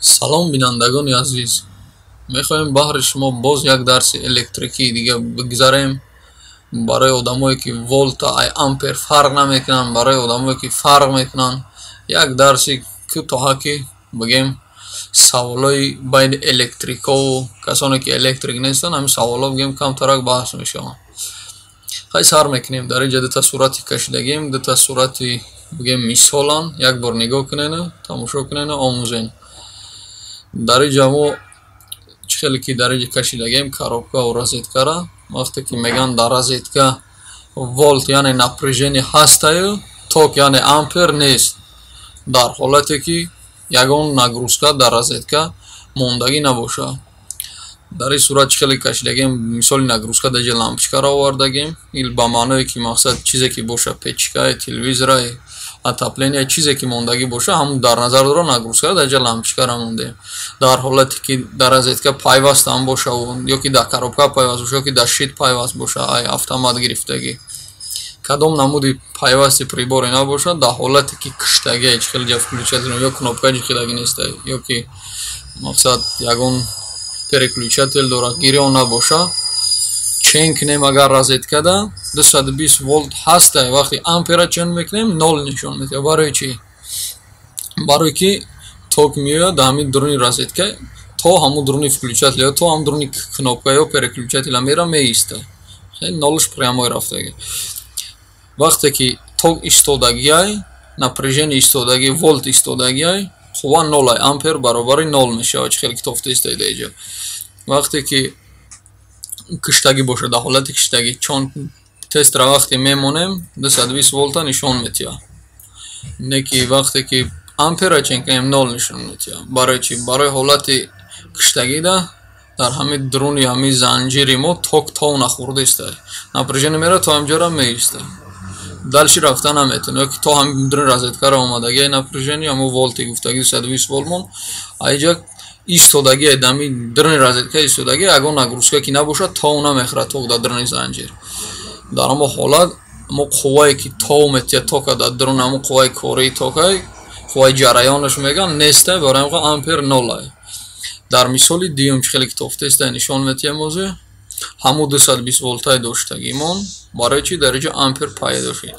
Салом, бинандагони азиз! Мехоҳем баҳри шумо боз як дарси электрикии дига бигзарем. Барои одамое, ки волта ай ампер фарқ намекунанд, барои одамое, ки фарқ мекунанд, як дарси кӯтоҳа, ки бигем, саволҳои байни электрикову касоне, ки электрик нестанд, ҳамин саволҳо, бигем, камтарак баҳс мешаванд. Хай, сар мекунем. Дар инҷа дута сурати кашидагим, дута сурати, бигем, мисоланд. Як бор нигоҳ кунену тамошо кунену омӯзен. Дар инҷа мо чӣ хеле ки дар инҷа кашидагем коробкаву розеткара, вақте ки мегӯянд, дар розетка волт, яъне напряжение ҳастаю, ток, яъне ампер нест, дар ҳолате ки ягон нагрузка дар розетка мондагӣ набошад. Дар ин сурат чӣ хеле кашидагем, мисоли нагрузка дар инҷа лампочкаро овардагем. Ин ба маъное, ки мақсад чизе ки боша, печкае, телевизорае, отопление, чизе ки мондагӣ боша, ҳамун дар назар дора нагрузка. Дар инҷа лампочкаро мондем. Дар ҳолате ки дар розетка пайвастам боша ё ки дар коробка пайваст боша, ё ки дар щит пайваст боша, ай автомат гирифтагӣ, кадом намуди пайвасти приборе набошад, дар ҳолате ки киштагие, чӣ хеле ҷа включатель ё кнопка ҷихилагӣ неста, ё ки мақсад ягон переключатель дорад, гирён набоша, чен кунем агар розеткада 220 волт ҳаста, вақте ампера чен мекунем, нол нишон медиҳад. Барои чӣ? Барое ки ток меояд дар ҳамин дуруни розетка, то ҳамун дуруни включатель ё то ҳамун дуруни кнопка ё переключателя мера, меиста, нолш прямой рафтага. Вақте ки ток истодагиай, напряжение истодагӣ, волт истодагиай, қувва нолай, ампер баробари нол мешавад, чӣ хеле ки тофта истода иҷа. Вақте ки киштагӣ бошад, дар ҳолати киштагӣ чон тестра вақте мемонем, 220 волта нишон метиҳад, не ки вақте ки ампера чен кунем, нол нишон метиҳад. Барои чӣ? Барои ҳолати киштагида дар ҳамин дуруни ҳамин занҷири мо ток тов нахӯрдаиста, напряжение мера, то ҳамҷора меиста, дальше рафта наметавонад, ё ки то ҳамин дуруни розеткаро омадагиа напряжение, ҳамо волти гуфтаги 220 волтмон аиҷа истодагиа, дами дуруни розетка истодагиа, ягон нагрузка ки набошад, тов намехӯрад ток дар дуруни занҷир. Дар ҳамо ҳолат мо қуввае ки тов метиҳад тока дар дуруни ҳамо қувваи кории токай, қувваи ҷараёнаш мегӯянд, неста, барои ҳамин ампер нолай. Дар мисоли дуюм, чӣ хеле ки тофтаиста нишон метиҳем, ҳозир ҳамун 220 волтаи доштагимон. Барои чӣ дар инҷо ампер пайдо шуд?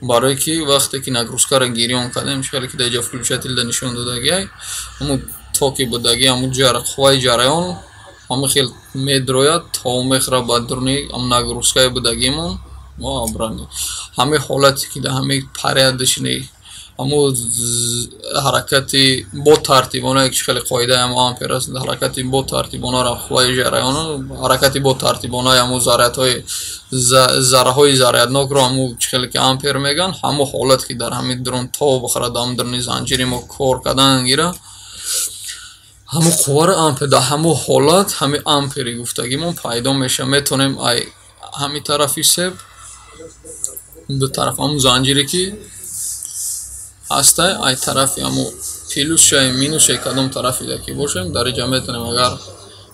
Барое ки вақте ки нагрузкаро гирён кардем, чӣ хеле ки дар инҷа включателда нишон додагиай, ҳамун токи будагӣ, ҳамун қувваи ҷараён ҳамин хел медрояд, тов мехӯрад ба дуруни нагрузкаи будагимон. Мо ҳамин ҳолате ки дар ҳамин порядочный ҳамун ҳаракати бо тартибона, чӣ хеле қоидаи ҳамо ампер аст, ҳаракати бо тартибонаро қувваи ҷараён, ҳаракати бо тартибонаи ҳамун зарядҳои, зарраҳои заряднокро ҳамун чӣ хеле ки ампер мегӯянд. Ҳамун ҳолат ки дар ҳамин дурун тов бихӯрад, дар ҳамун дуруни занҷири мо кор кардан гира, ҳамун қувваро ампер, дар ҳамун ҳолат ҳамин ампери гуфтагимон пайдо мешавад. Метавонем ай ҳамин тарафи себ, ду тараф ҳамун занҷире ки ҳастай, ай тарафи ҳамун плюсшай, минусшай, кадом тарафида ки бошем, дар инҷа метавонем агар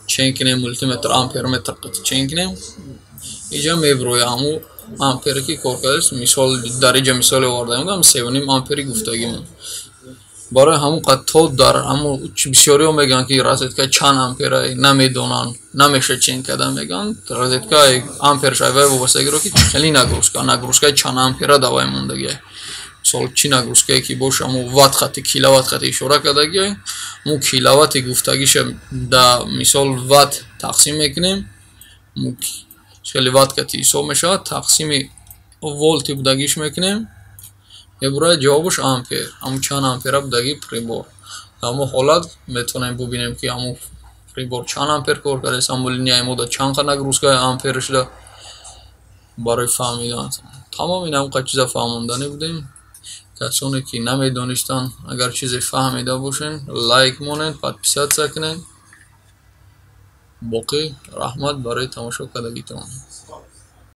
чен кунем, мултиметр, амперметр чен кунем, инҷа мебирояд ҳамун ампере ки кор кардааст. Мисол, дар инҷа мисоле овардаем, 3,5 ампери гуфтагимон. Барои ҳамун қад то дар ҳамун бисёриҳо мегӯянд, ки розетка чанд ампера намедонанд, намешавад чен кардан, мегӯянд. Розетка амперш айвай вобастагиро, ки чӣ хели нагрузка, нагрузкаи чанд ампера давай мондагиай. Мисол, чӣ нагрузкае ки боша, ҳамун ватт хати, киловатт хати ишора кардагиай, ҳамун киловатти гуфтагиша да мисол ватт тақсим мекунем, хеле ватт кати ҳисоб мешавад, тақсими волти будагиш мекунем, мебурояд ҷавобаш ампер, ҳамун чанд ампера будаги прибор. Дар ҳамон ҳолат метавонем бубинем, ки ҳамун прибор чанд ампер кор кардааст, ҳамун линияи мо дар чанд қад нагрузкаи ампер шуда. Барои фаҳмидан тамом ин ҳамон қад чиза фаҳмонданӣ будем. Касоне ки намедонистанд, агар чизе фаҳмида бошед, лайк монед, подписаться кунед. Боқӣ раҳмат барои тамошо кардагитон.